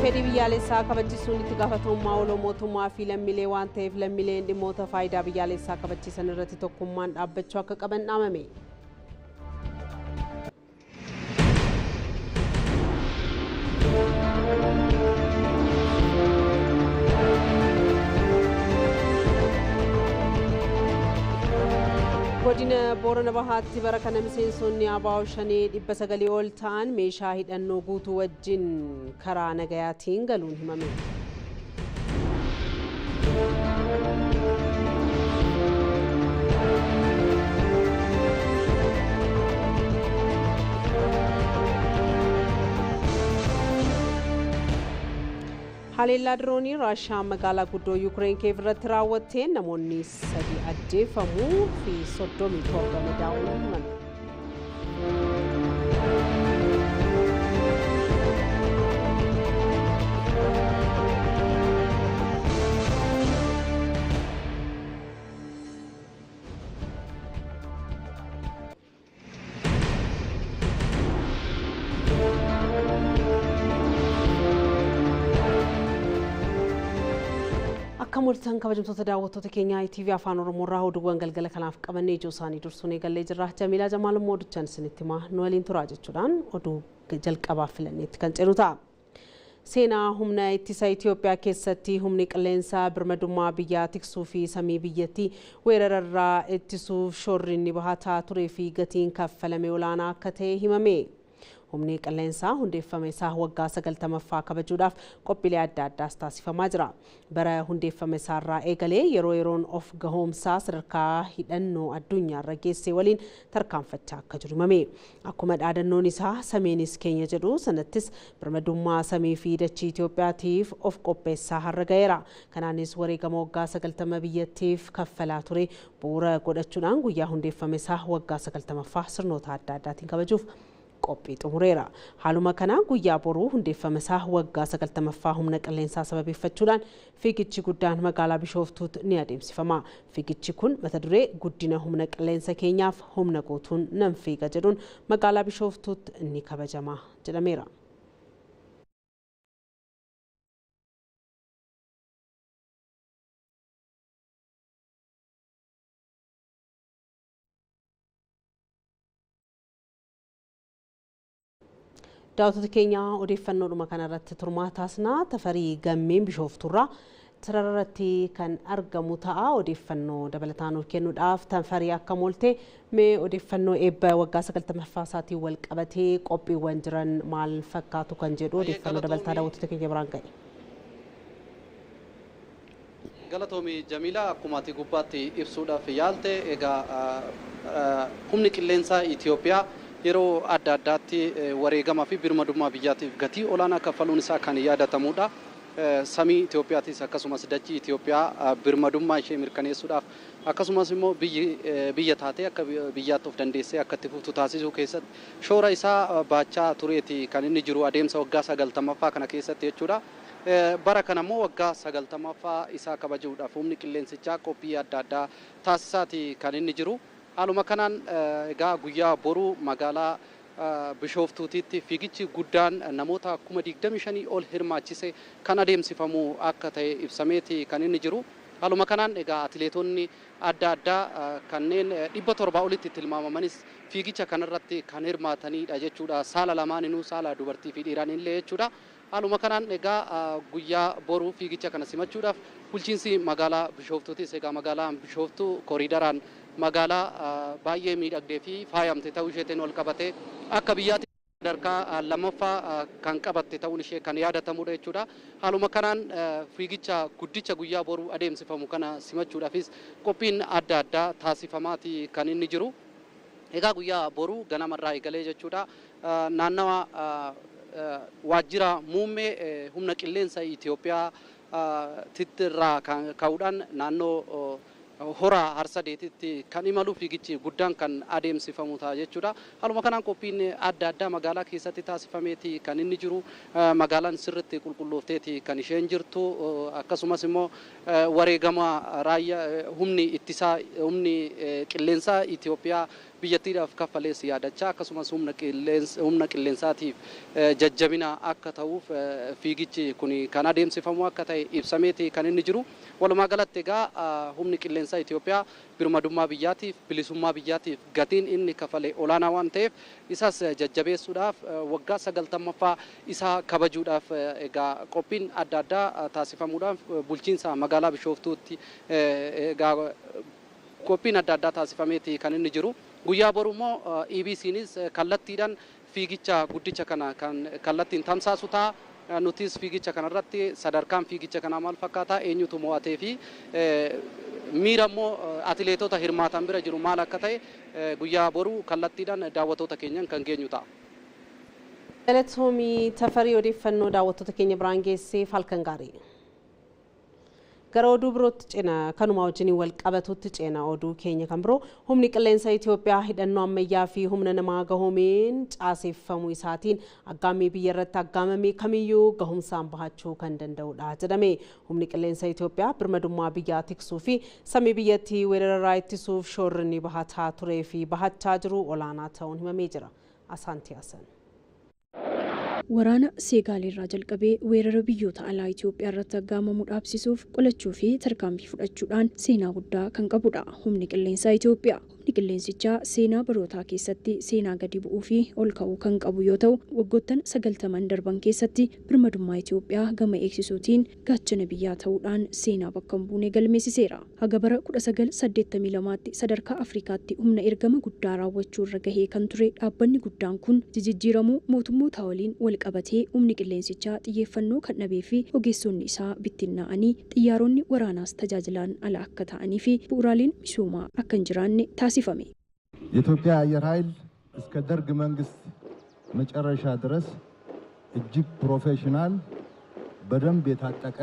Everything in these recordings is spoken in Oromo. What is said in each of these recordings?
Fedhii biyyaalessaa kabachiisuun itti gaafatamummaa oloo mootummaa fi lammiilee waan ta'eef lammiileen dhimmoota faayidaa biyyaalessaa kabachiisan irratti tokkummaan dhaabbachuu akka qaban dhaamame. Godina Boorana Bahaatti bara kana miseensonni ABO shanee 900 ol ta'an meeshaa hidhannoo guutuu wajjin karaa nagayaatiin galuun himame. Haleellaa diroonii Raashaan magaalaa guddoo Yuukireen Kiyev irratti raawwatteen namoonni 3 ajjeefamuu fi 37 madaa'uun himame. Akka mul'atan kabajamtoota daawwattoota keenyaa ITV Afaan Oromoo irraa oduuwwan galgala kanaaf qabannee ijoo isaanii dursuun eegallee jirra. Jamiilaa Jamaal immoo odichaan isinitti himaa nu waliin turaa jechuudhaan oduu jalqabaaf filanneetti kan ceenu ta'a. Seenaa humna ittisa Itoophiyaa keessatti humni qilleensaa birmadummaa biyyaa tiksuu fi samii biyyattii weerararraa ittisuuf shoorri inni bahataa turee fi gatiin kaffalame olaanaa akka ta'e himame. Humni qilleensaa hundeeffame isaa waggaa 90ffaa kabajuudhaaf qophiilee adda addaas taasifamaa jira. Bara hundeeffame isaarraa eegalee yeroo yeroon of gahoomsaa sadarkaa hidhannoo addunyaarra geesse waliin tarkaanfachaa akka jiru himame. Akkuma dhaadannoon isaa sameenis keenya jedhu sanattis birmadummaa samii fi dachii Itoophiyaatiif of qopheessaa har'a ga'eera. Kanaanis wareegama waggaa 90 biyyattiif kaffalaa ture bu'uura godhachuudhaan guyyaa hundeeffame isaa waggaa 90ffaa sirnoota adda addaatiin kabajuuf qophii xumureera. Haaluma kanaan guyyaa boruu hundeeffama isaa waggaa 90ffaa humna qilleensaa sababeeffachuudhaan fiigichi guddaan magaalaa Bishooftuutti ni adeemsifama. Fiigichi kun mata duree guddina humna qilleensa keenyaaf humna guutuun nan fiiga jedhuun magaalaa Bishooftuutti ni kabajama jedhameera. Daawwattoota keenya odeeffannoodhuma kanarratti turmaataasnaa Tafarii Gammeen Bishooftuurraa sararratti kan argamu ta'a. Odeeffannoo dabalataa nuuf kennuudhaaf Tafarii akka moolte mee odeeffannoo eebba waggaa 90ffaa isaatiin wal qabatee qophiiwwan jiran maal fakkaatu kan jedhu odeeffannoo dabalataa daawwattoota keenya biraan ga'e. Galatoomii Jamiilaa, akkuma ati gubbaatti ibsuudhaaf yaalte egaa humni qilleensaa Itoophiyaa yeroo adda addaatti wareegamaa fi birmadummaa biyyaatiif gatii olaanaa kaffaluun isaa kan yaadatamudha. Samii Itoophiyaatis akkasumas dachii Itoophiyaa birmadummaa ishee mirkaneessuudhaaf akkasumas immoo biyya taatee akka biyyaatti of dandeessee akka itti fuftu taasisuu keessatti shoora isaa baachaa tureeti kan inni jiru adeemsa waggaa 90ffaa kana keessatti jechuudha. Bara kana immoo waggaa 90ffaa isaa kabajuudhaaf humni qilleensichaa qophii adda addaa taasisaati kan inni jiru. Haaluma kanaan egaa guyyaa boruu magaalaa Bishooftuutitti fiigichi guddaan namoota 25,000 ol hirmaachise kan adeemsifamu akka ta'e ibsameeti kan inni jiru. Haaluma kanaan egaa atileetonni adda addaa kanneen 700 olitti tilmaamamanis fiigicha kanarratti kan hirmaatanidha jechuudha. Saala lamaaninuu saala dubartii fi dhiiraan illee jechuudha. Haaluma kanaan egaa guyyaa boruu fiigicha kana simachuudhaaf bulchiinsi magaalaa Bishooftuutis egaa magaalaan Bishooftuu koriidaraan magaalaa baay'ee miidhagdee fi faayamte ta'uu isheetiin wal qabatee akka biyyaatti sadarkaa lammaffaa kan qabatte ta'uun ishee kan yaadatamudha jechuudha. Haaluma kanaan fiigicha guddicha guyyaa boruu adeemsifamu kana simachuudhaafis qophiin adda addaa taasifamaati kan inni jiru. Egaa guyyaa boruu ganamarraa eegalee jechuudha. Naannawa waajjira muummee humna qilleensa Itoophiyaa irraa ka'uudhaan naannoo hora Harsadeetitti kan imalu fiigichi guddaan kan adeemsifamu ta'a jechuudha. Haaluma kanaan qophiin adda addaa magaalaa keessatti taasifameeti kan inni jiru. Magaalaan sirriitti qulqulloofteeti kan isheen jirtu. Akkasumas immoo wareegama raayyaa humni ittisaa humni qilleensaa Itoophiyaa biyyattiidhaaf kaffalees yaadachaa akkasumas humna qilleensaatiif jajjabina akka ta'uuf fiigichi kun kan adeemsifamu akka ta'e ibsameeti kan inni jiru. Walumaa galatti egaa humni qilleensaa Itoophiyaa birmadummaa biyyaatiif, bilisummaa biyyaatiif gatiin inni kafale olaanaa waan ta'eef isas jajjabeessuudhaaf waggaa 90ffaa isaa kabajuudhaaf egaa qophiin adda addaa taasifamuudhaaf bulchiinsa magaalaa Bishooftuutti egaa qophiin adda addaa taasifameeti kan inni jiru. Guyyaa boru immoo EBCnis kallattiidhaan fiigicha guddicha kana kan kallattiin tamsaasu ta'a. Nutis fiigicha kanarratti sadarkaan fiigicha kanaa maal fakkaata, eenyutu mo'atee fi miira immoo atileetota hirmaatan bira jiru maal akka ta'e guyyaa boru kallattiidhaan daawwattoota keenyan kan geenyu ta'a. Galatoomii Tafarii odeeffannoo daawwattoota keenya biraan geesseef halkan gaarii. Gara oduu birootti ceena, kanuma wajjiniin wal qabatutti ceena. Oduu keenya kan biroo, humni qilleensa Itoophiyaa hidhannoo ammayyaa fi humna namaa gahoomeen caaseeffamuu isaatiin aggaammii biyya irratti aggaamame kamiyyuu gahumsaan bahachuu kan danda'udha jedhame. Humni qilleensa Itoophiyaa birmadummaa biyyaa tiksuu fi samii biyyattii weerararraa ittisuuf shoorri inni bahataa turee fi bahachaa jiru olaanaa ta'uun himamee jira. Asaantii Hasan. Waraana Seegaaleerraa jalqabee weerara biyyoota alaa Itoophiyaa irratti aggaamamu dhaabsisuuf, qolachuu fi tarkaanfii fudhachuudhaan seenaa guddaa kan qabudha humni qilleensaa Itoophiyaa. Humni qilleensichaa seenaa barootaa keessatti seenaa gadi bu'uu fi ol ka'uu kan qabu yoo ta'u, waggoottan 90n darban keessatti birmadummaa Itoophiyaa gama eegsisuutiin gaachana biyyaa ta'uudhaan seenaa bakka hin buune galmeessiseera. Haga bara 1982tti sadarkaa Afrikaatti humna ergama guddaa raawwachuu irra gahee kan ture dhaabbanni guddaan kun, jijjiiramuu mootummoota waliin wal qabatee humni qilleensichaa xiyyeeffannoo kan dhabee fi ogeessonni isaa bittinnaa'anii, xiyyaaronni waraanaas tajaajilaan ala akka ta'anii fi bu'uuraaleen misoomaa akka hin jiraanne taasifame. የኢትዮጵያ አየር ኃይል እስከ ደርግ መንግስት መጨረሻ ድረስ እጅግ ፕሮፌሽናል፣ በደንብ የታጠቀ፣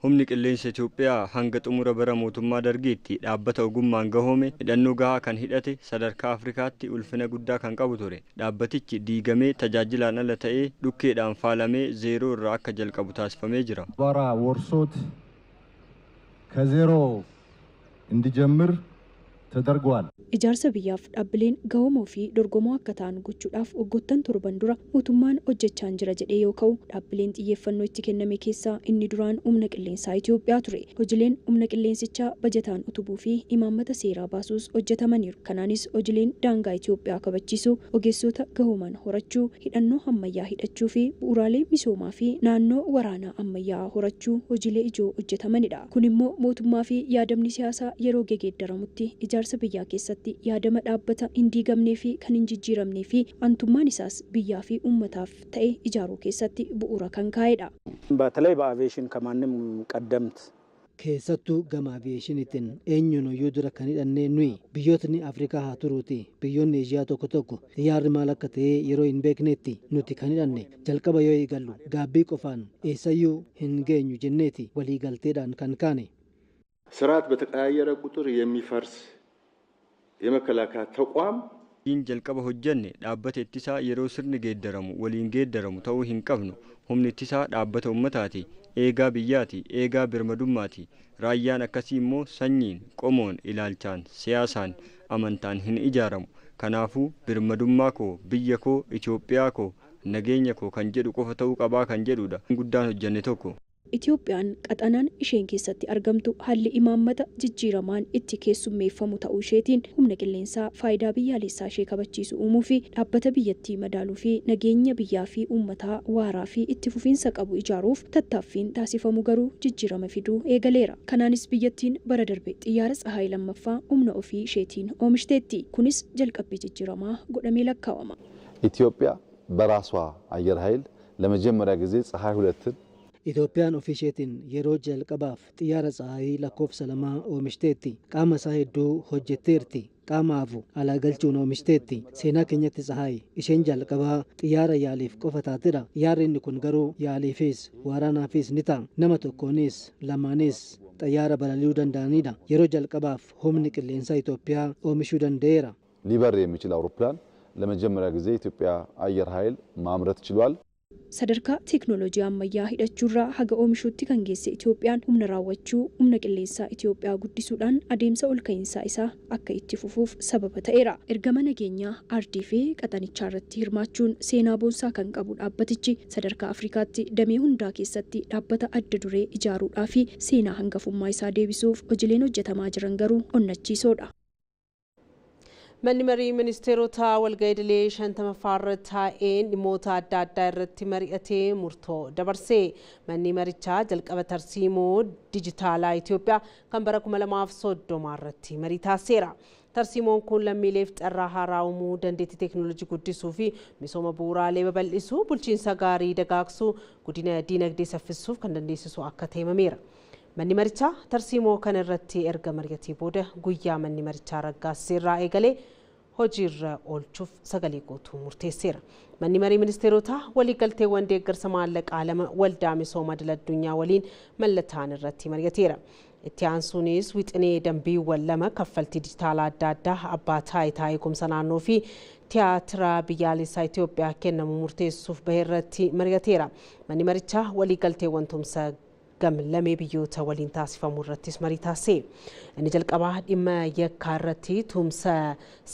Humni qilleensa Itoophiyaa hanga xumura bara mootummaa Dargiitti dhaabbata ogummaan gahoome, hidhannoo gahaa kan hidhate, sadarkaa Afrikaatti ulfina guddaa kan qabu ture. Dhaabbatichi diigamee tajaajilaan ala ta'ee dhukkeedhaan faalamee zeeroo irraa akka jalqabu taasifamee jira. አቧራ ወርሶት ከዜሮ እንዲጀምር ተደርጓል። Ijaarsa biyyaaf dhaabbileen gahomoo fi dorgomoo akka ta'an gochuudhaaf waggoottan 7n dura mootummaan hojjechaan jira jedhee yoo ka'u, dhaabbileen xiyyeeffannoo itti kenname keessaa inni duraan humna qilleensaa Itoophiyaa ture. Hojiileen humna qilleensichaa bajataan utubuu fi imaammata seeraa baasuus hojjetamaniiru. Kanaanis hojiileen daangaa Itoophiyaa kabachiisuu, ogeessota gahoman horachuu, hidhannoo ammayyaa hidhachuu fi bu'uuraalee misoomaa fi naannoo waraanaa ammayyaa horachuu hojiilee ijoo hojjetamanidha. Kun immoo mootummaa fi yaadamni siyaasaa yeroo gegeeddaramutti ijaarsa biyyaa keessatti yaadama dhaabbata hin diigamnee fi kan hin jijjiiramnee fi antummaan isaas biyyaa fi uummataaf ta'e ijaaruu keessatti bu'uura kan kaa'edha. በተለይ በአቪዬሽን ከማንም ቀደምት Keessattuu gama aviyeeshiniitiin eenyuun iyyuu dura kan hidhannee nuyi. Biyyootni Afrikaa haa turuuti, biyyoonni Eeshiyaa tokko tokko xiyyaarri maal akka ta'e yeroo hin beeknetti nuti kan hidhanne. Jalqaba yoo eegallu gaabbii qofaan eessayyuu hin geenyu jenneeti waliigalteedhaan kan kaane. ስርዓት በተቀያየረ ቁጥር የሚፈርስ የመከላከያ ተቋም Hojiin jalqaba hojjenne dhaabbata ittisaa yeroo sirni geeddaramu waliin geeddaramu ta'uu hin qabnu. Humni ittisaa dhaabbata uummataati. Eegaa biyyaati. Eegaa birmadummaati. Raayyaan akkasii immoo sanyiin, qomoon, ilaalchaan, siyaasaan, amantaan hin ijaaramu. Kanaafuu birmadummaa koo, biyya koo, Itoophiyaa koo, nageenya koo kan jedhu qofa ta'uu qabaa kan jedhudha. Guddaan hojjenne tokko. Itoophiyaan qaxanaan isheen keessatti argamtu haalli imaammata jijjiiramaan itti keessummeeffamu ta'uu isheetiin humna qilleensaa faayidaa biyyaalessaa ishee kabachiisu uumuu fi dhaabbata biyyattii madaaluu fi nageenya biyyaa fi uummataa waaraa fi itti fufiinsa qabu ijaaruuf tattaaffiin taasifamu garuu jijjiirama fiduu eegaleera. Kanaanis biyyattiin bara darbe xiyyaara Tsahaay lammaffaa humna ofii isheetiin oomishteetti. Kunis jalqabbii jijjiiramaa godhamee lakkaawama. ኢትዮጵያ በራሷ አየር ኃይል ለመጀመሪያ ጊዜ ፀሐይ 2ን Itoophiyaan ofii isheetiin yeroo jalqabaaf xiyyaara Tsahaayii lakkoofsa 2 oomishteetti. Qaama isaa hedduu hojjetteerti. Qaama hafu alaa galchuun oomishteetti. Seenaa keenyatti Tsahaayii isheen jalqabaa xiyyaara yaaliif qofa taatedha. Xiyyaarri inni kun garuu yaaliifis waraanaafis ni ta'a. Nama tokkoonis lamaanis xiyyaara balali'uu danda'anidha. Yeroo jalqabaaf humni qilleensaa Itoophiyaa oomishuu danda'eera. ሊበር የሚችል አውሮፕላን ለመጀመሪያ ጊዜ የኢትዮጵያ አየር ኃይል ማምረት ችሏል። Sadarkaa teeknooloojii ammayyaa hidhachuurraa haga oomishuutti kan geesse Itoophiyaan humna raawwachuu humna qilleensaa Itoophiyaa guddisuudhaan adeemsa olka'iinsaa isaa akka itti fufuuf sababa ta'eera. Ergama nageenyaa ardii fi qaxanichaa irratti hirmaachuun seenaa boonsaa kan qabu dhaabbatichi sadarkaa Afrikaatti damee hundaa keessatti dhaabbata adda duree ijaaruudhaa fi seenaa hangafummaa isaa deebisuuf hojiileen hojjetamaa jiran garuu onnachiisoodha. Manni marii ministeerota walga'iilee 50ffaa irra taa'een dhimmoota adda addaa irratti mari'atee murtoo dabarse. Manni marichaa jalqaba tarsiimoo dijitaalaa Itoophiyaa kan bara 2030 irratti marii taasiseera. Tarsiimoon kun lammiileef carraa haaraa uumuu, dandeettii teeknooloojii guddisuu fi misooma bu'uuraalee babal'isuu, bulchiinsa gaarii dagaagsuu, guddina diinagdee saffisuuf kan dandeessisu akka ta'e himameera. Manni marichaa tarsiimoo kana irratti erga mari'atee booda guyyaa manni marichaa raggaasisee irraa eegalee hojiirra oolchuuf sagalee guutuu murteesseera. Manni marii ministeerotaa waliigalteewwan deeggarsa maallaqaa lama waldaa misooma idil addunyaa waliin mallattaa'an irratti mari'ateera. Itti aansuunis wixinee dambiiwwan lama kaffaltii dijitaalaa adda addaa abbaa taayitaa eegumsa naannoo fi tiyaatira biyyaalessaa Itoophiyaa kennamu murteessuuf bahe irratti mari'ateera. Manni marichaa waliigalteewwan tumsa gamlamee biyyoota waliin taasifamu irrattis marii taasise. Inni jalqabaa dhimma yakkaa irratti tumsa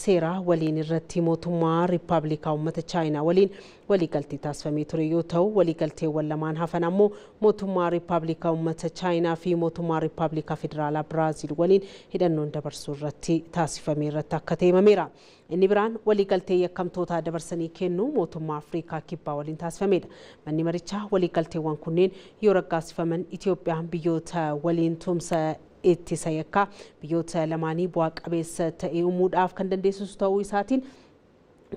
seeraa waliin irratti mootummaa Riippaabilikaa Uummata Chaayinaa waliin waliigaltee taasifamee ture yoo ta'u, waliigalteewwan lamaan hafan ammoo mootummaa Riippaabilikaa Uummata Chaayinaa fi mootummaa Riippaabilikaa Federaalaa Biraaziil waliin hidhannoon dabarsuu irratti taasifamee irratti akka ta'e himameera. Inni biraan waliigaltee yakkamtoota dabarsanii kennuu mootummaa Afrikaa Kibbaa waliin taasifamedha. Manni marichaa waliigalteewwan kunneen yoo raggaasifaman Itoophiyaan biyyoota waliin tumsa ittisa yakkaa biyyoota lamaanii bu'aa qabeessa ta'e uumuudhaaf kan dandeessisu ta'uu isaatiin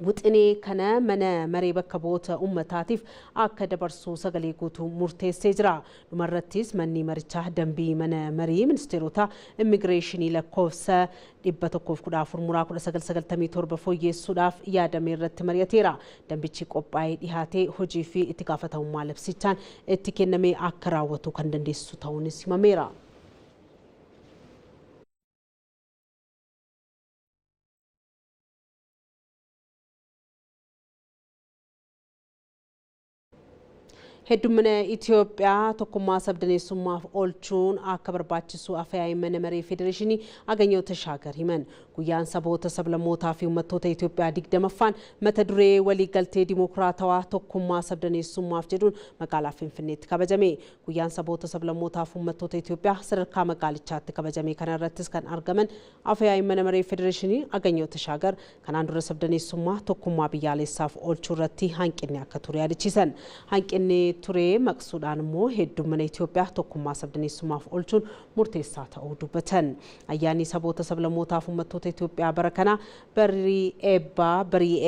wixinee kana mana maree bakka bu'oota uummataatiif akka dabarsu sagalee guutuu murteessee jira. Dhumarrattis manni marichaa dambii mana marii ministeerota immigireeshinii lakkoofsa 114 muraa 1997 fooyyessuudhaaf yaadame irratti mari'ateera. Dambichi qophaa'ee dhihaatee hojii fi itti gaafatamummaa labsichaan itti kennamee akka raawwatu kan dandeessisu ta'uunis himameera. Heddummina Itoophiyaa tokkummaa sabdaneessummaaf oolchuun akka barbaachisu afyaa'ii mana maree federeeshinii Aganyaw Tashaagar himan. Guyyaan saboota sablammootaa fi uummattoota Itoophiyaa 20ffaan mata duree waliigaltee dimokiraatawaa tokkummaa sabdaneessummaaf jedhuun magaalaa Finfinneetti kabajame. Guyyaan saboota sablammootaa fi uummattoota Itoophiyaa sadarkaa magaalichaatti kabajame. Kana irrattis kan argaman afyaa'ii mana maree federeeshinii Aganyaw Tashaagar kanaan dura sabdaneessummaa tokkummaa biyyaalessaaf oolchuu irratti hanqinni akka ture yaadachiisan. Hanqinni ture maqsuudhaan immoo heddummina Itoophiyaa tokkummaa sabdaneessummaaf oolchuun murteessaa ta'uu dubbatan. Ayyaanni saboota sablammootaa fi uummattoota Itoophiyaa bara kana barii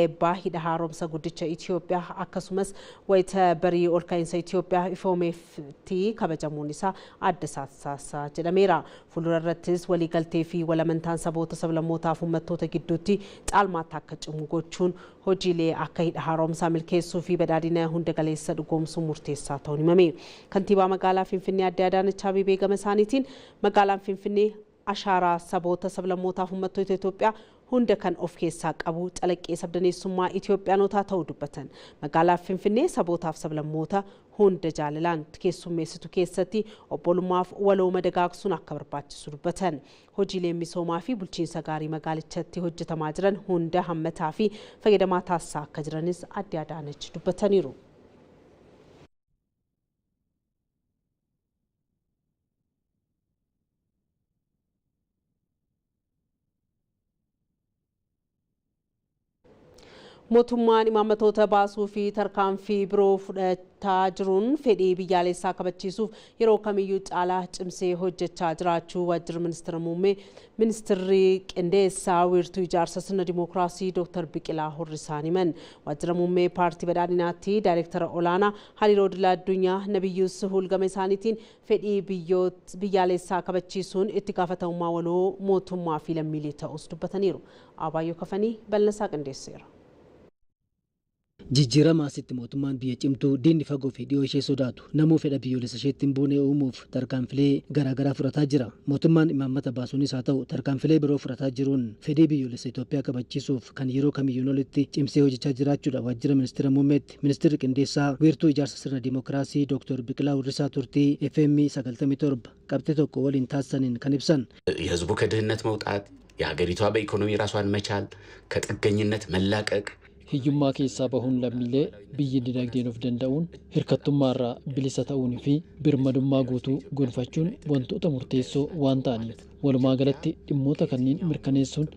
eebbaa hidha haaromsa guddicha Itoophiyaa akkasumas wayita barii olka'iinsa Itoophiyaa ifoomeetti kabajamuun isaa adda taasisa jedhameera. Fuuldura irrattis waliigaltee fi walamantaan saboota sablammootaa fi uummattoota gidduutti caalmaatti akka cimu gochuun hojiilee akka hidha haaromsaa milkeessuu fi badhaadhina hunda galeessa dhugoomsuu murteessaa ta'uun himame. Kantiibaa magaalaa Finfinnee Aadde Adaanech Abeebee gama isaaniitiin magaalaan Finfinnee ashaaraa saboota sablammootaa fi uummattoota Itoophiyaa hunda kan of keessaa qabu calaqqee sabdaneessummaa Itoophiyaanotaa ta'uu dubbatan. Magaalaa Finfinnee sabootaaf sablammoota hunda jaalalaan keessummeessitu keessatti obbolummaaf walooma dagaagsuun akka barbaachisu dubbatan. Hojiileen misoomaa fi bulchiinsa gaarii magaalichatti hojjetamaa jiran hunda hammataa fi fayyadamaa taasisaa akka jiranis Aadde Adaanech dubbataniiru. Mootummaan imaammatoota baasuu fi tarkaanfii biroo fudhataa jiruun fedhii biyyaalessaa kabachiisuuf yeroo kamiyyuu caalaa cimsee hojjechaa jiraachuu waajjirri ministeera muummee ministeerri qindeessaa wiirtuu ijaarsa sirna dimookiraasii Dr. Biqilaa Horrisaan himan. Waajjira muummee paartii badhaadhinaatti daayireektara olaanaa hariiroo idil addunyaa Nabiyyuu Suhul gama isaaniitiin fedhii biyyaalessaa kabachiisuun itti gaafatamummaa waloo mootummaa fi lammiilee ta'us dubbataniiru. Abaayyoo Kafanii bal'insaa qindeesseera. Jijjiirama asitti mootummaan biyya cimtuu diinni fagoo fi dhiyoo ishee sodaatu namuu fedha biyyoolessa isheetti hin buune uumuuf tarkaanfilee garaagaraa fudhataa jira. Mootummaan imaammata baasuunis haa ta'u tarkaanfilee biroo fudhataa jiruun fedhii biyyoolessa Itoophiyaa kabachiisuuf kan yeroo kamiyyuu olitti cimsee hojjechaa jiraachuudha. Waajjira ministeera muummeetti ministeerri qindeessaa wiirtuu ijaarsa sirna dimookiraasii Dr. Biqilaa Hurrisaa turtii FM 97 qabxii tokko waliin taasisaniin kan ibsan. የህዝቡ ከድህነት መውጣት፣ የሀገሪቷ በኢኮኖሚ ራሷን መቻል፣ ከጥገኝነት መላቀቅ Hiyyummaa keessaa bahuun lammiilee biyyi dinagdeen of danda'uun hirkattummaarraa bilisa ta'uun fi birmadummaa guutuu gonfachuun wantoota murteessoo waan ta'aniif walumaa galatti dhimmoota kanneen mirkaneessuun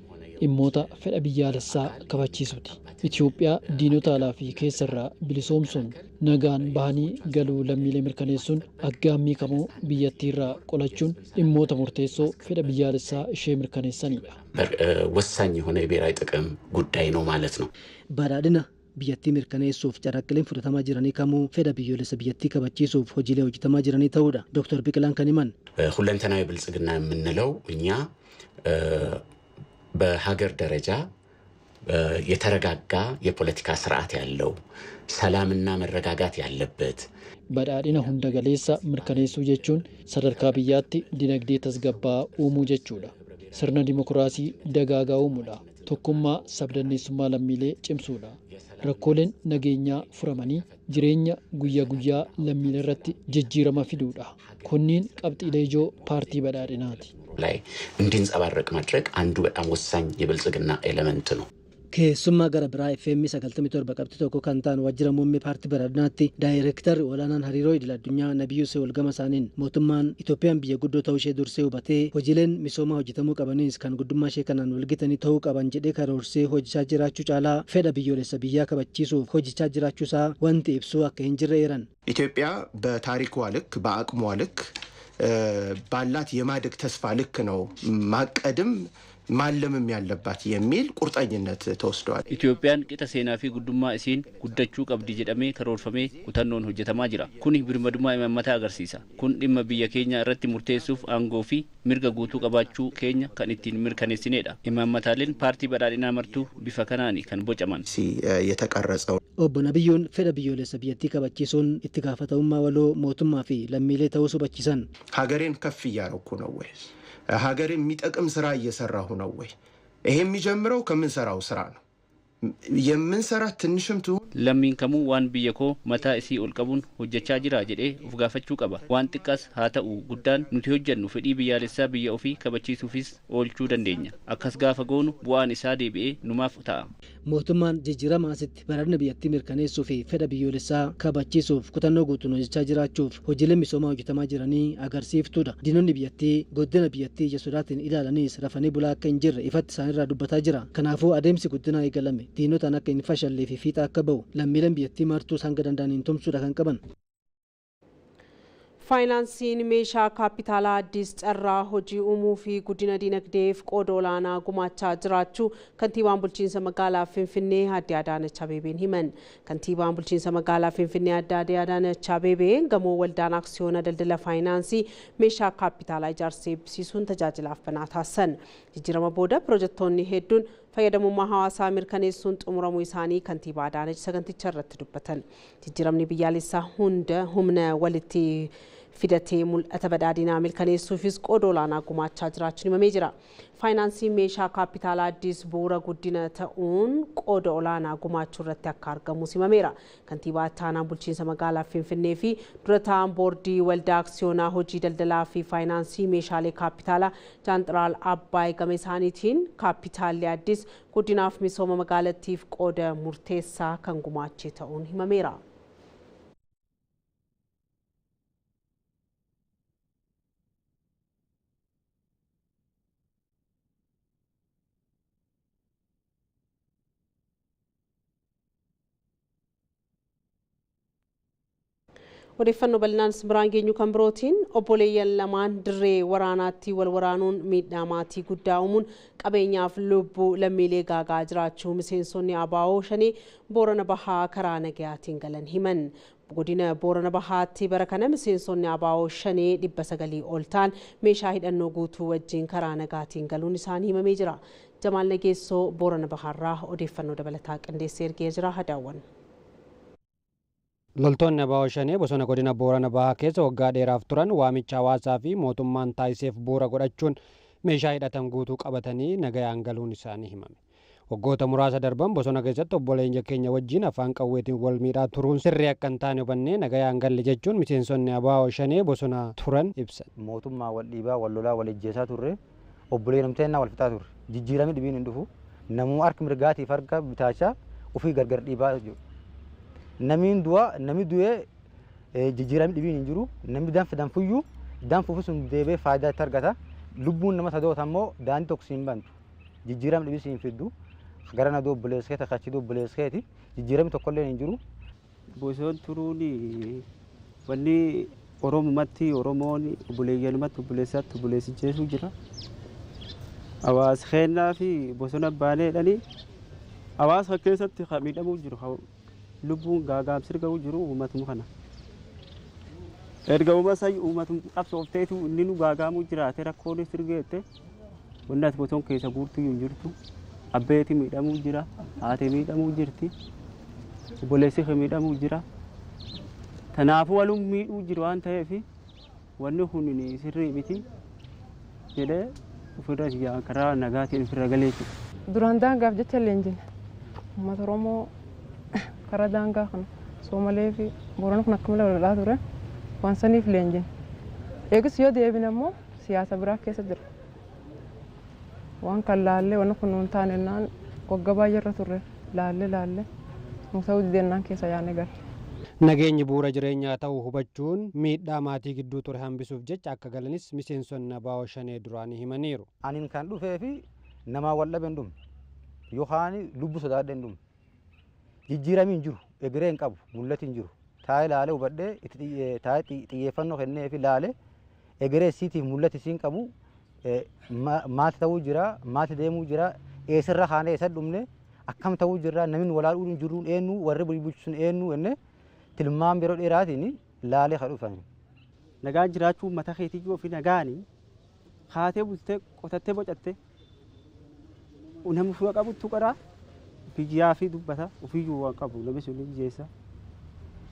dhimmoota fedha biyyaalessaa kabachiisuuti. Itoophiyaa diinota alaa fi keessarraa bilisoomsuun nagaan bahanii galuu lammiilee mirkaneessuun aggaammii kamuu biyyattiirraa qolachuun dhimmoota murteessoo fedha biyyaalessaa ishee mirkaneessanidha. ወሳኝ የሆነ የብሔራዊ ጥቅም ጉዳይ ነው ማለት ነው። Badhaadhina biyyattii mirkaneessuuf carraaqqileen fudhatamaa jiranii kamuu fedha biyyoolessa biyyattii kabachiisuuf hojiilee hojjetamaa jiranii ta'uudha. Dr. Biqilaan kan himan. ሁለንተናዊ ብልጽግና የምንለው እኛ በሀገር ደረጃ የተረጋጋ የፖለቲካ ስርዓት ያለው ሰላምና መረጋጋት ያለበት Badhaadhina hunda galeessa mirkaneessuu jechuun sadarkaa biyyaatti dinagdee tasgabbaa'aa uumuu jechuudha. Sirna dimokiraasii dagaagaa uumuudha. Tokkummaa sabdanneessummaa lammiilee cimsuudha. Rakkooleen nageenyaa furamanii jireenya guyyaa guyyaa lammiilee irratti jijjiirama fiduudha. Kunniin qabxiilee ijoo paartii badhaadhinaati. ላይ እንዲንጸባረቅ ማድረግ አንዱ በጣም ወሳኝ የብልጽግና ኤሌመንት ነው። Keessummaa gara biraa FM 97 qabxii tokko kan ta'an waajjira muummee paartii badhaadhinaatti daayireektarri olaanaan hariiroo idil addunyaa Nabiyyuu Seewol gama isaaniin mootummaan Itoophiyaan biyya guddoo ta'uu ishee dursee hubatee hojiileen misoomaa hojjetamuu qabaniis kan guddummaa ishee kanaan walgitanii ta'uu qaban jedhee karoorsee hojjechaa jiraachuu caalaa fedha biyyoolessa biyyaa kabachiisuuf hojjechaa jiraachuusaa wanti ibsuu akka hin jirre eeran. ኢትዮጵያ በታሪኳ ልክ በአቅሟ ልክ ባላት የማደግ ተስፋ ልክ ነው ማቀድም ማለምም ያለባት የሚል ቁርጠኝነት ተወስደዋል። Itoophiyaan qixa seenaa fi guddummaa isiin guddachuu qabdi jedhamee karoorfamee kutannoon hojjetamaa jira. Kuni birmadummaa imaammataa agarsiisa. Kun dhimma biyya keenya irratti murteessuuf aangoo fi mirga guutuu qabaachuu keenya kan ittiin mirkaneessinedha. Imaammataaleen paartii badhaadhinaa martuu bifa kanaani kan bocaman. የተቀረጸው Obbo Nabiyyuun fedha biyyoolessa biyyattii kabachiisuun itti gaafatamummaa waloo mootummaa fi lammiilee ta'uu hubachiisan. ሀገሬን ከፍ እያረኩ ነው ወይ? ሀገሬን የሚጠቅም ስራ እየሰራሁ ነው ወይ? ይሄ የሚጀምረው ከምንሰራው ስራ ነው። የምንሰራት ትንሽም ትሁን Lammiin kamuu waan biyya koo mataa isii ol qabuun hojjechaa jira jedhee of gaafachuu qaba. Waan xiqqaas haa ta'u guddaan nuti hojjennu fedhii biyyaalessaa biyya ofii kabachiisuufis oolchuu dandeenya. Akkas gaafa goonu bu'aan isaa deebi'ee numaaf ta'a. Mootummaan jijjiirama asitti badhaadhina biyyattii mirkaneessuu fi fedha biyyoolessaa kabachiisuuf kutannoo guutuun hojjechaa jiraachuuf hojiileen misoomaa hojjetamaa jiranii agarsiiftuudha. Diinonni biyyattii guddina biyyattii ija sodaatiin ilaalaniis rafanii bulaa akka hin jirre ifatti isaanirraa dubbataa jira. Kanaafuu adeemsi guddinaa eegalame diinotaan akka hin fashallee fi fiixa akka bahu lammiileen biyyattii martuu hanga danda'aniin tumsuudha kan qaban. Faayinaansiin meeshaa kaapitaalaa Addis carraa hojii uumuu fi guddina dinagdeef qooda olaanaa gumaachaa jiraachuu kantiibaan bulchiinsa magaalaa Finfinnee Aadde Adaanach Abeebeen himan. Kantiibaan bulchiinsa magaalaa Finfinnee Aadde Adaanach Abeebeen gamoo waldaan aksiyoona daldala faayinaansii meeshaa kaapitaalaa ijaarsa eebbisiisuun tajaajilaaf banaa taasisan. Jijjiirama booda pirojektoonni hedduun fayyadamummaa hawaasaa mirkaneessuun xumuramuu isaanii kantiibaa Adaanach saganticha irratti dubbatan. Jijjiiramni biyyaalessaa hunda humna walitti fidatee mul'ata badhaadhinaa mirkaneessuufis qooda olaanaa gumaachaa jiraachuun himamee jira. Faayinaansiin meeshaa kaapitaalaa Addis bu'uura guddina ta'uun qooda olaanaa gumaachuu irratti akka argamus himameera. Kantiibaa Ittaanaan bulchiinsa magaalaa Finfinnee fi dura taa'aan boordii waldaa aksiyoonaa hojii daldalaa fi faayinaansii meeshaalee kaapitaalaa Jaanxiraal Abbaay gama isaaniitiin kaapitaalli Addis guddinaaf misooma magaalattiif qooda murteessaa kan gumaache ta'uun himameera. Odeeffannoo bal'inaan biraan geenyu kan birootiin obboleeyyan lamaan dirree waraanaatti wal waraanuun miidhaa maatii guddaa uumuun qabeenyaaf lubbuu lammiilee gaagaa jiraachuu miseensonni ABO shanii Boorana Bahaa karaa nagayaatiin galan himan. Godina Boorana Bahaatti bara kana miseensonni ABO shanii 900 ol ta'an meeshaa hidhannoo guutuu wajjin karaa nagaatiin galuun isaanii himamee jira. Jamaal Nageessoo Boorana Bahaarraa odeeffannoo dabalataa qindeessee ergee jira. Hadaawwan. Loltoonni ABO Shanee bosona godina Boorana Bahaa keessa waggaa dheeraaf turan waamicha hawaasaa fi mootummaan taasiseef bu'uura godhachuun meeshaa hidhatan guutuu qabatanii nagayaan galuun isaanii himame. Waggoota muraasa darban bosona keessatti obboleeyyan keenya wajjin afaan qawweetiin wal miidhaa turuun sirrii akka hin taane hubannee nagayaan galle jechuun miseensonni ABO Shanee bosona turan ibsan. Mootummaa wal dhiibaa, wal lolaa, wal ejjeesaa turre, obboleeyyan teennaa wal fixaa turre. Jijjiiramni dhibiin hin dhufu. Namuu harka mirgaatiif harka bitaachaa ofii gargar dhiibaa jiru. Namiin du'a, nami du'ee jijjiiramni dhibiin hin jiru. Namni danfi danfuyyuu danfuufi sun deebi'ee faayidaa itti argata. Lubbuun nama sadoota immoo daandii tokko siin bantu. Jijjiiramni dhibii siin fiddu. Gara na obboleessa keeti achi obboleessa keeti jijjiiramni tokkollee hin jiru. Bosona turuun wanni Oromumatti Oromoon obboleeyyanumatti obboleessatti obboleessicheetu jira. Hawaasa keenyaa fi bosona baaneedhani hawaasa keessatti miidhamuu jiru. Lubbuun gaagaamsi ga'uu jiru uummatuma kana. Erga uummata uummatuma qabsoofteetu inni nu gaagaamuu jiraate rakkoon sirgeette wanni ati bosona keessa guurtuu hin jirtu. Abbeeti miidhamuu jira, haati miidhamuu jirti, obboleessi miidhamuu jira. Kanaafuu waluun miidhuu jiru waan ta'eef wanni kun sirrii miti jedhee ofirra karaa nagaatiin ofirra galee jechuudha. Duraan daangaaf jecha illee hin jenne uummata Oromoo karaa daangaa kana Soomalee fi Boorana kun akka malee lolaa ture waan saniif illee hin jenne. Eegis yoo deebine immoo siyaasa biraa keessa jira. Waan kan laallee wanni kun nuun taane naan waggaa baay'ee irra turre laallee laallee nu ta'uu didennaan keessa yaanee galle. Nageenyi bu'uura jireenyaa ta'uu hubachuun miidhaa maatii gidduu ture hambisuuf jecha akka galanis miseensonni ABO Shanee duraanii himaniiru. Aniin kan dhufee fi namaa wal dhabe hin dhumne yookaan lubbu sodaadhe hin dhumne. Jijjiiramni hin jiru, egeree hin qabu, mul'ati hin jiru. Taa'ee laalee hubadhee taa'ee xiyyeeffannoo kennee fi laalee egeree siitiif mul'ati siin qabu maati ta'uu jira, maati deemuu jira, eessarra kaanee eessa dhumne, akkam ta'uu jira, namni walaa dhuun jiruun eenyu, warri bulchu sun eenyu jennee tilmaam yeroo dheeraatiin laalee kan dhufan. Nagaan jiraachuu mataa keetii ofii nagaani haatee bultee qotattee bocattee nama fuula qabuttu qaraa biyyaa fi dubbata ofiiyyuu waan qabu namni sun hiyyeessa.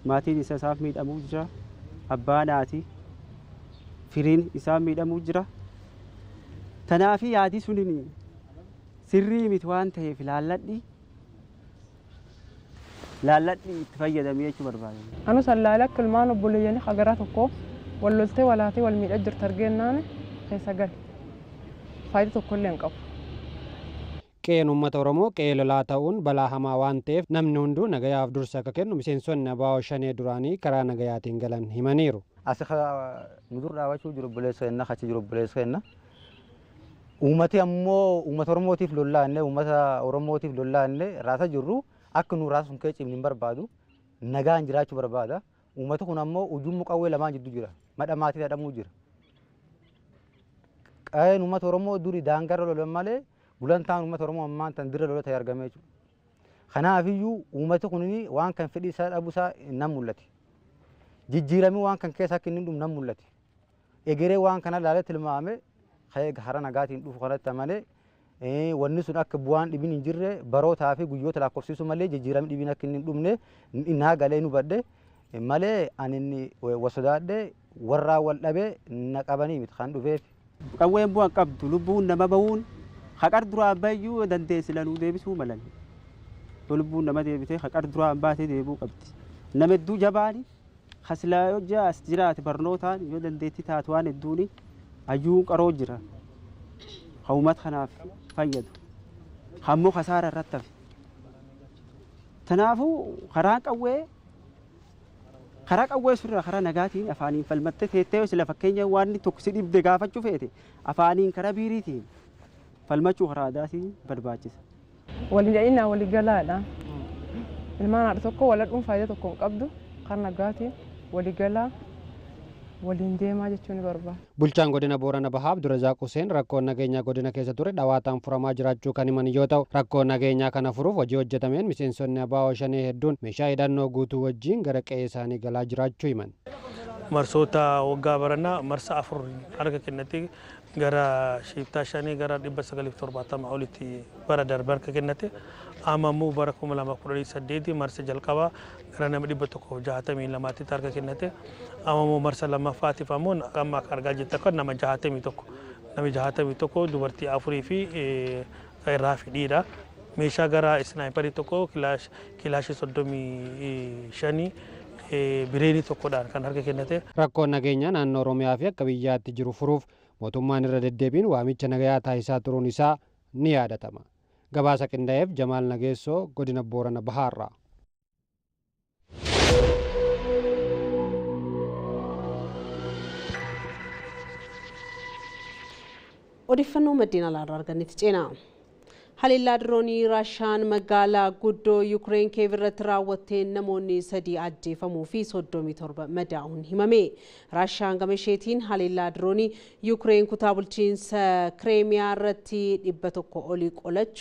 Maatiin isa isaaf miidhamuu jira, abbaan haati firiin isaa miidhamuu jira. Tanaafi yaadii suniin sirrii miti waan ta'eef laalladhi laalladhi itti fayyadamee jechuu barbaada. Anu sallaalee akka ilmaan obboleeyyanii hagaraa tokko wal loltee walaatee wal miidhaa jirtu argennaan keessa gale. Faayidaa tokkollee hin qabu. Qe'een uummata Oromoo qe'ee lolaa ta'uun balaa hamaa waan ta'eef namni hunduu nagayaaf dursa akka kennu miseensonni ABO Shanee duraanii karaa nagayaatiin galan himaniiru. As nu dur dhaabachuu jiru obboleessa keenna, achi jiru obboleessa keenna. Uummati ammoo uummata Oromootiif lollaanne, uummata Oromootiif lollaanne raasa jirru akka nu raasa sun kee cimni hin barbaadu, nagaan jiraachuu barbaada. Uummati kun ammoo ujummoo qawwee lamaan jidduu jira, madha maatii dhadhamuu jira. Qe'een uummata Oromoo duri daangarra lolan malee gulantaan uummata Oromoo ammaan tan dirra lola ta'e argamee jiru. Kanaafiyyuu uummati kun waan kan fedhii isaa dhabuu isaa nan mul'ate. Jijjiiramni waan kan keessa akka inni hin dhumne nan mul'ate. Egeree waan kana laalee tilmaame hara nagaatiin dhufu kanatti malee wanni sun akka bu'aan dhibiin hin jirre barootaa fi guyyoota lakkoofsiisuu malee jijjiiramni dhibiin akka inni hin dhumne naa galee nu badhe malee ani inni wasodaadhe warraa wal dhabee na qabanii miti kan dhufeef. Qawween bu'aan qabdu lubbuun nama bahuun haqar duraa bayyuu dandeessi lanuu deebisuu malan. Lubbuun nama deebitee haqar duraa baatee deebuu qabdi. Nama hedduu jabaani hasilaa yoo as jiraate barnootaan yoo dandeetti taatu waan hedduuni hayyuun qaroo jira. Uummata kanaaf fayyadu. Hammoo kasaara irratti hafe. Kanaafuu karaa qawwee surraa karaa nagaatiin afaaniin falmattee teettee sila fakkeenya waan tokko si dhibde gaafachuu feete afaaniin karaa biiriitiin falmachuu karaa aadaatiin barbaachisa. Walii dha'inaa walii galaadha. Ilmaan haadha tokko wal dhuun faayidaa tokko hin qabdu karaa nagaatiin walii galaa waliin deemaa jechuun ni barbaada. Bulchaan godina Boorana Bahaa Abdurrazaaq Hussein rakkoon nageenyaa godina keessa ture dhawaataan furamaa jiraachuu kan himan yoo ta'u rakkoo nageenyaa kana furuuf hojii hojjetameen miseensonni ABO Shanee hedduun meeshaa hidhannoo guutuu wajjin gara qe'ee isaanii galaa jiraachuu himan. Marsoota waggaa baranaa marsa 4 harka kennate gara shiiftaa 5 gara 970 olitti bara darbe harka kennate Amma immoo bara 2018 marsa jalqabaa gara nama 162tti harka kennate. Amma immoo marsa lammaffaatiif ammoo amma akka argaa jirtan kan nama 61. Nama 61 dubartii 4 fi irraa fi dhiira. Meeshaa gara isnaayiparii 1 kilaashii 35 bireenii 1dhaan kan harka kennate. Rakkoon nageenyaa naannoo Oromiyaa fi akka biyyaatti jiru furuuf mootummaan irra deddeebiin waamicha nagayaa taasisaa turuun isaa ni yaadatama. Gabaasa qindaa'eef Jamaal Nageessoo godina Boorana Bahaarraa. Odeeffannoo maddeen alaarraa argannetti ceena. Haleellaa diroonii Raashaan magaalaa guddoo Yuukireen Kiyev irratti raawwatteen namoonni 3 ajjeefamuu fi 37 madaa'uun himame. Raashaan gama isheetiin haleellaa diroonii Yuukireen kutaa bulchiinsa Kireemiyaa irratti 100 olii qolachuu